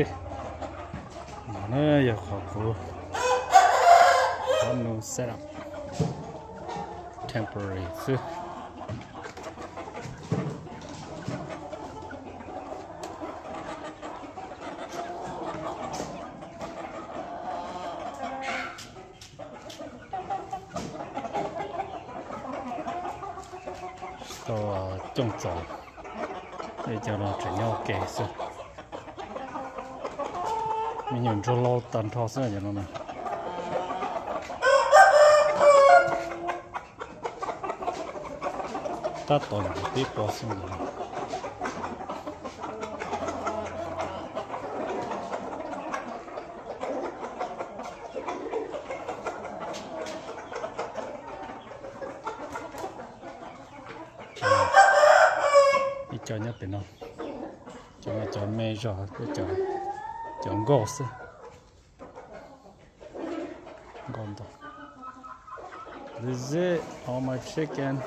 No na yog qhov kuv, qhov no set up temporary xwb. Tsis tau coj txaus, cov no tseem nyob ua ke xwb. Me nyuam ntsuag laus tag nrho xwb cov no na. Tab tom tib qho xwb. Ib co nyob pem no, cov no cov me zog, cov nkauj xwb. Nkauj ntau. This is it, all my chicken.